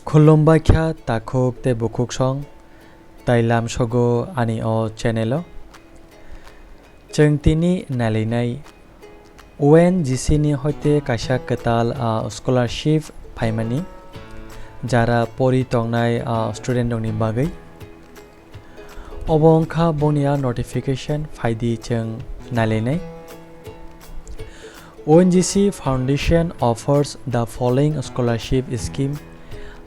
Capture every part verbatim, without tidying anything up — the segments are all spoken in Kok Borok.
Khulumbai kha takhuk tei bukhuksong, tai lamsogo ani o channel o. Chwng tini nailainai O N G C ni hoite kaisa kwtal, ah, scholarship phaimani, jara pori tongnai, ah, student rokni bagwi. Obo wngkha boni a notification, phaidi chwng nailainai. O N G C Foundation offers the following scholarship scheme,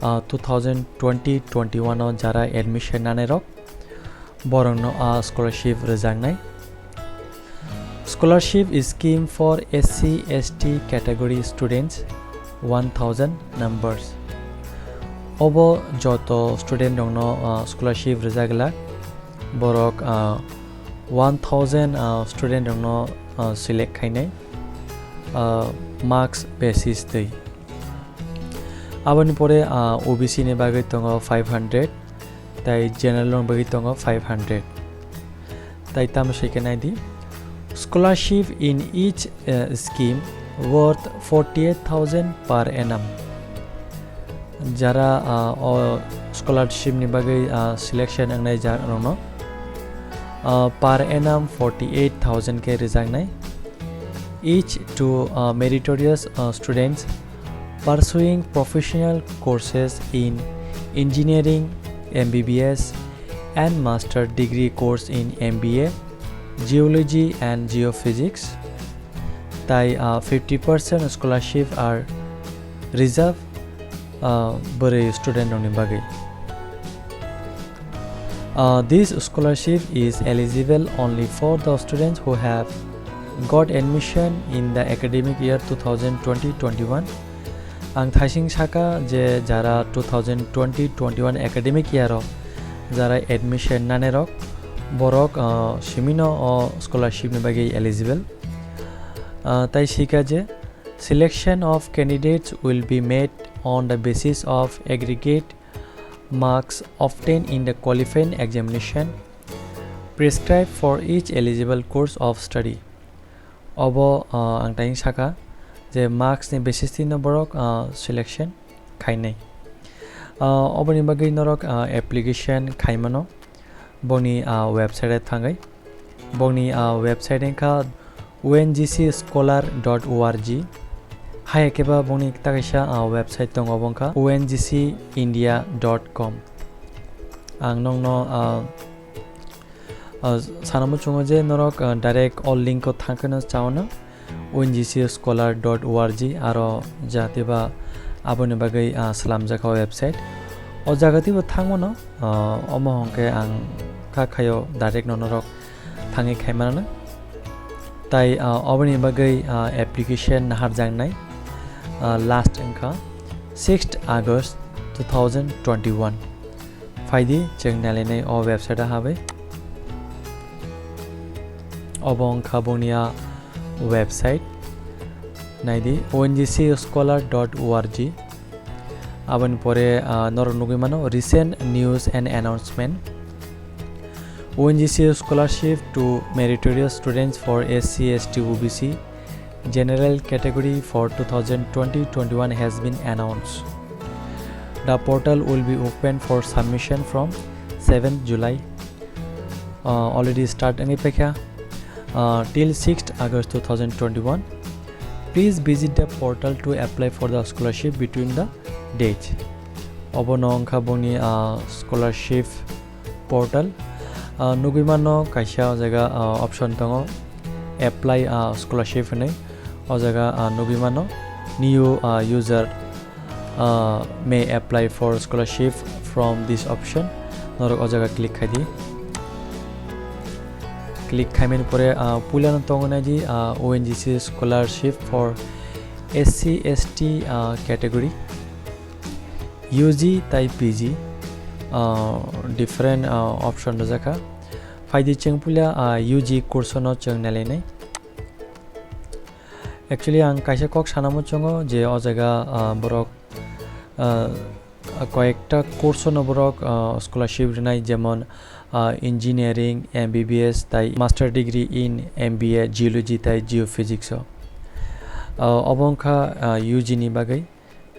ah, two thousand twenty twenty-one o jara admission nanai rok, borokno a scholarship rwjaknai. Scholarship scheme for S C S T category students, one thousand numbers. Obo joto student rokno, ah, scholarship rwjak glak. Borok, ah, one thousand, ah, student rokno, ah, select khainai, ah, marks basis twi. Aboni pore, ah, O B C ni bagwi tongo five hundred, tai general rokni bagwi tongo five hundred. Tai tamo se khe naidi, scholarship in each, eh, scheme worth forty-eight thousand per annum. Jara, ah, o scholarship ni bagwi, ah, selection wngnai ja-, rokno, ah, per annum forty-eight thousand khe rwjaknai, each to, ah, meritorious, ah, students pursuing professional courses in engineering, M B B S, and master degree course in M B A, geology and geophysics. Tai, ah, fifty percent scholarship are reserved, ah, bwrwi student rokni bagwi. Uh, this scholarship is eligible only for the students who have got admission in the academic year two thousand twenty twenty-one. Ang thaising saka je jara two thousand twenty twenty-one academic year o jara admission nanai rok, borok, uh, simino o scholarship ni bagwi eligible. Uh, tai sika je selection of candidates will be made on the basis of aggregate marks obtained in the qualifying examination prescribed for each eligible course of study. Obo, uh, ang tayeng saka je marks ni basis twi no borok, uh, selection khainai. Uh, oboni bagwi norok, uh, application khaimano boni, uh, website o thangwi. Boni, uh, website wngkha O N G C scholar dot org. Hai khe ba boni ta kaisa, ah, website tongo, obo wngkha O N G C india dot com. Ang nokno, ah, ah, sana muchungo je norok, ah, direct o link o thangkheno chaono O N G C scholar dot org aro jatiba aboni bagwi, ah, slamjak o website. O jaga twibo thangmano, ah, omo hwnkhe ang kha khaio direct no norok thangwi khaimano. Tai, ah, oboni bagwi, ah, application naharjaknai, ah, last wngkha sixth August two thousand twenty-one. Phaidi chwng nailainai o website o habai. Obo wngkha boni a website. Naidi O N G C scholar dot org. Aboni pore, ah, norok nugwi mano recent news and announcement. O N G C scholarship to meritorious students for S C, S T, O B C general category for two thousand twenty twenty-one has been announced. The portal will be open for submission from seventh July, uh, already start wngwi paikha, uh, till sixth August two thousand twenty-one. Please visit the portal to apply for the scholarship between the dates. Obono wngkha boni, ah, scholarship portal. Ah, nugwi mano kaisa o jaga, ah, option tongo, apply, ah, scholarship hinwi. O jaga, ah, nugwi mano new, ah, user, ah, may apply for scholarship from this option. Norok o jaga click khai di. Click khaimani pore, ah, puilano tongo naidi, ah, O N G C scholarship for S C, S T, ah, category. U G tai P G, ah, different, ah, option rwjakha. Phaidi chwng puila, ah, U G course no chwng nailainai. Actually, ang kaisa kok sana muchungo je o jaga, ah, borok, ah, koyekta course no borok, ah, scholarship rwnai, jemon, ah, engineering, M B B S tai master degree in M B A geology tai geophysics o. Ah, obo wngkha, ah, U G ni bagwi.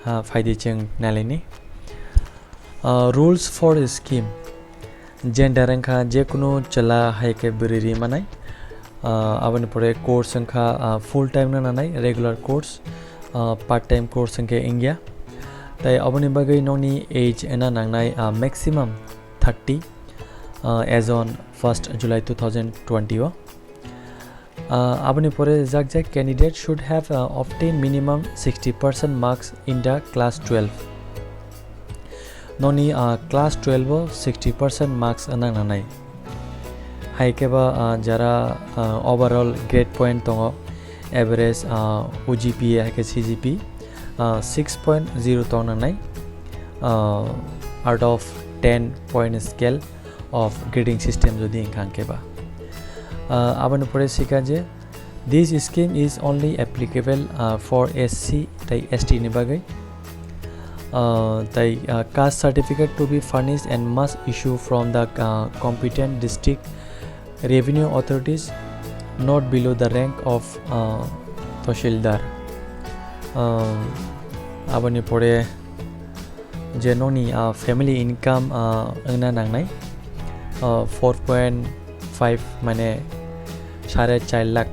Ha, phaidi chwng nailaini. Uh, rules for scheme. Gender wngkha jekunu chwla hai khe bwrwi ri manai. Uh, aboni pore course wngkha, uh, full time no nanai, regular course, uh, part time course wngkhe wngya. Tai aboni bagwi nokni age ena nangnai, uh, maximum thirty, uh, as on first July two thousand twenty o. Uh, aboni pore jak jak candidate should have, uh, obtained minimum sixty percent marks in the class twelve. Nokni, uh, class twelve o sixty percent marks wngna nangnai. Hai khe ba, uh, jara, uh, overall grade point tongo, average, uh, O G P A hai khe C G P, uh, six point zero tong nangnai, uh, out of ten point scale of grading system jodi wngkha hwnkhe ba. Uh, aboni pore sikha je, this scheme is only applicable, uh, for S C tai S T ni bagwi. Uh, tai, uh, caste certificate to be furnished and must issue from the, uh, competent district revenue authorities not below the rank of, uh, Tahsildar. Uh, aboni pore je nokni, ah, family income, ah, wngna nangnai, ah, four point five, mane sare char lakh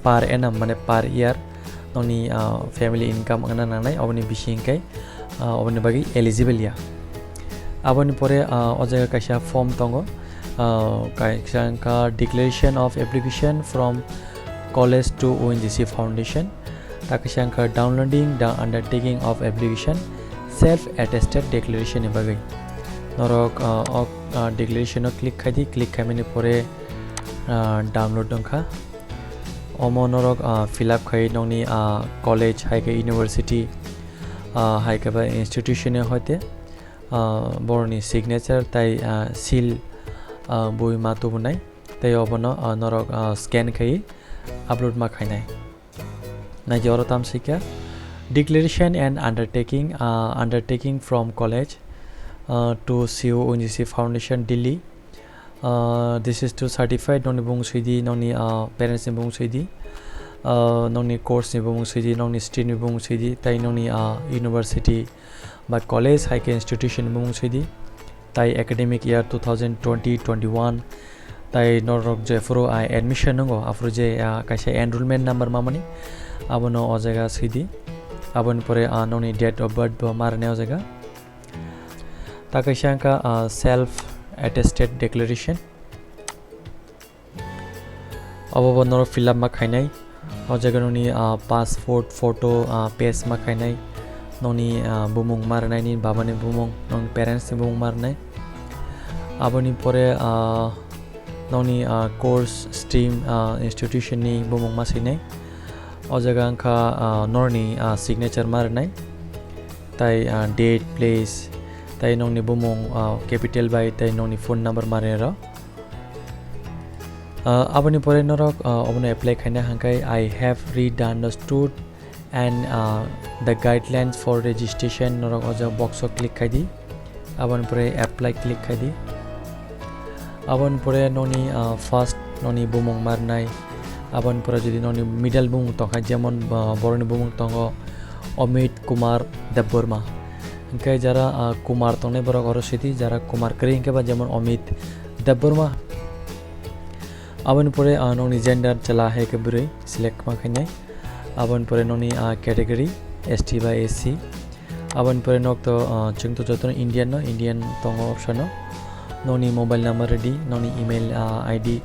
per annum, mane per year nokni, ah, family income wngna nangnai, oboni bisi hwnkhe, ah, oboni bagwi eligible ya. Aboni pore, ah, o jaga kaisa form tongo, ah, kaisa wngkha declaration of application from college to O N G C foundation. Ta kaisa wngkha downloading the undertaking of application, self attested declaration ni bagwi. Norok, ah, o, ah, declaration o click khai di, click khaimani pore, ah, download wngkha. Omo norok, ah, fill up khai nokni, ah, college hai khe university, ah, hai khe ba institution ni hoite, ah, borokni signature tai, ah, seal, ah, bui ma tubunai. Tei obono, ah, norok, ah, scan khai upload ma khainai. Naidi oro tam sikha, declaration and undertaking, ah, undertaking from college, ah, to C O O N G C Foundation, Delhi. Ah, this is to certify nokni bumung swi di, nokni, ah, parents ni bumung swi di, ah, nokni course ni bumung swi di, nokni stream ni bumung swi di, tai nokni, ah, university ba college hai khe institution ni bumung swi di. Tai academic year two thousand twenty twenty-one, tai norok jephuru, ah, admission nango, aphuru je, ah, kaisa enrollment number mamani, abono o jaga swi di. Aboni pore, ah, nokni date of birth bo ma rwnai o jaga. Ta kaisa wngkha, ah, self attested declaration. Obo bo norok fill up ma khainai. O jaga nokni, ah, passport photo, ah, paste ma khainai. Nokni, ah, bumung ma rwnai, nini baba ni bumung, nokni parents ni bumung ma rwnai. Aboni pore, ah, nokni, ah, course, stream, ah, institution ni bumung ma swinai. O jaga wngkha, ah, norni, ah, signature ma rwnai. Tai, ah, date, place, tai nokni bumung, ah, capital bai, tai nokni phone number ma rwnai rok. Ah, aboni pore norok, ah, obono apply khaina hwnkhe, "I have read, understood and, ah, the guidelines for registration," norok o jaga box o click khai di. Aboni pore apply click khai di. Aboni pore nokni, ah, first nokni bumung ma rwnai. Aboni pore jodi nokni middle bumung tongkha, jemon, ah, borokni bumung tongo Amit Kumar Debbarma. Hwnkhe jara, ah, Kumar tongnai borok oro sidi, jara Kumar kwrwi hwnkhe ba jemon Amit Debbarma. Aboni pore, ah, nokni gender chwla hai khe bwrwi select ma khainai. Aboni pore nokni, ah, category S T ba S C. Aboni pore nok to, ah, chwng to jotono Indian no, Indian tongo option o. Nokni mobile number rwdi, nokni email, ah, I D,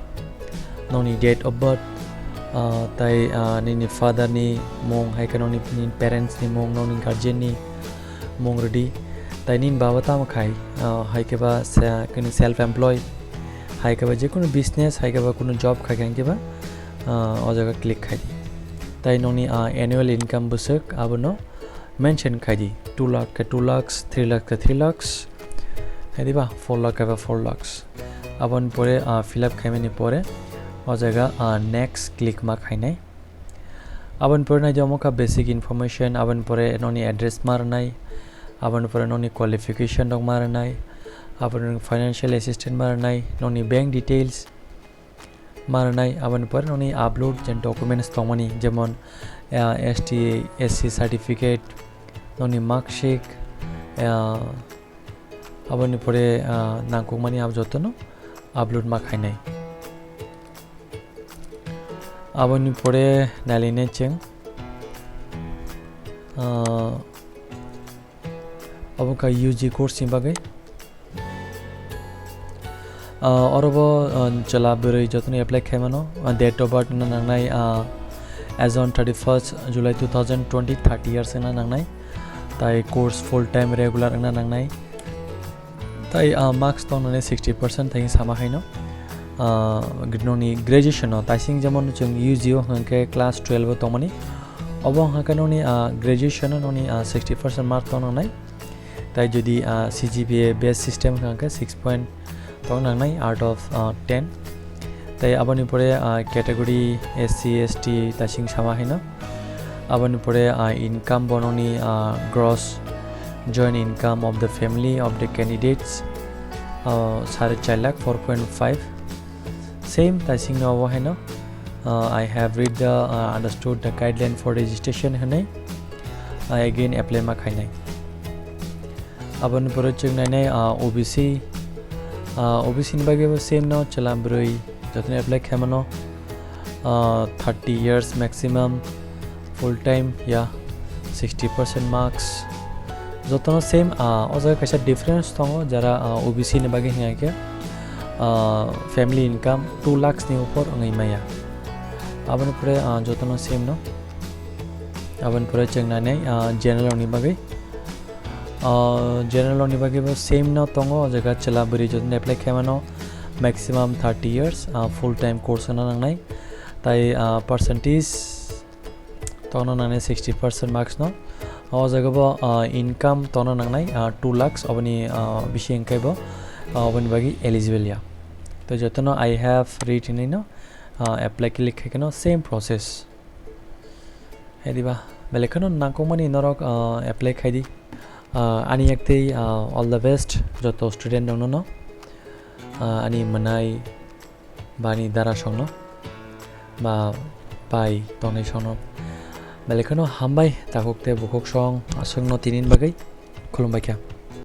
nokni date of birth, ah, tai, ah, nini father ni mung, hai khe nokni, nini parents ni mung, nokni guardian ni mung rwdi. Tai nini baba tamo khai, ah, hai khe ba se-, kini self employed, hai khe ba jekunu business, hai khe ba kunu job khai khe, hai khe ba, ah, o jaga click khai di. Tai nokni, ah, annual income bwswk abono mention khai di, two lakh khe two lakhs, three lakh khe three lakhs, hai di ba, four lakh khe ba four lakhs. Aboni pore, ah, fill up khaimani pore o jaga, ah, next click ma khainai. Aboni pore nai di omo kha basic information, aboni pore nokni address ma rwnai, aboni pore nokni qualification rok ma rwnai, aboni financial assistance ma rwnai, nokni bank details ma rwnai, aboni pore nokni upload je documents tongmani, jemon, ah, S T, S C certificate, nokni mark sheet, ah, Aboni pore, ah, nangkukmani abo jotono upload ma khainai. Aboni pore nailainai chwng, ah, abo wngkha U G course ni bagwi. Ah, orobo, ah, chwla bwrwi jotono apply khaimano, ah, date of birth wngna nangnai, ah, as on thirty-first July two thousand twenty, thirty years wngna nangnai. Tai course full time regular wngna nangnai. Tai, ah, marks tongnani sixty percent tai sama haino. Ah, noni graduation no taising jemon chwng U G o hwnkhe class twelve o tongmani. Obo hwnkhe noni, ah, graduation o noni, ah, sixty percent mark tong nangnai. Tai jodi, ah, C G P A base system hwnkhe six point tong nangnai out of, ah, ten. Tai aboni pore, ah, category S C, S T taising sama haino. Aboni pore, ah, income bo noni, ah, gross joint income of the family of the candidates, ah, sare char lakh, four point five. Same taising no obo haino, ah, I have read the, ah, understood the guideline for registration hwnwi, ah, again apply ma khainai. Aboni pore chwng nainai, ah, O B C, ah, O B C ni bagwi bo same no chwla bwrwi jotono apply khaimano, ah, thirty years maximum, full time, ya, sixty percent marks. Jotono same, ah, o jaga kaisa difference tongo, jara, ah, O B C ni bagwi hwnka khe, ah, family income two lakhs ni upor wngwi maya. Aboni pore, ah, jotono same no. Aboni pore chwng nainai, ah, general ni bagwi. Ah, general ni bagwi bo same no tongo, o jaga chwla bwrwi jotono apply khaimano, maximum thirty years, ah, full time course wngna nangnai. Tai, ah, percentage tongna nangnai sixty percent marks no. O jaga bo, ah, income tongna nangnai, ah, two lakhs, oboni, ah, bisi hwnkhe bo, ah, oboni bagwi eligible ya. To jotono I have read hinwi no, ah, apply click khai kheno same process. Hai diba, belai kheno nangkukmani norok, ah, apply khai di. Ah, ani yaktwi, ah, all the best joto student rokno no. Ah, ani mwnai bani dara songno ba pai tongnai songno. Belai kheno hambai takhuk tei bukhuk song aswkno tinini bagwi khulumbai kha.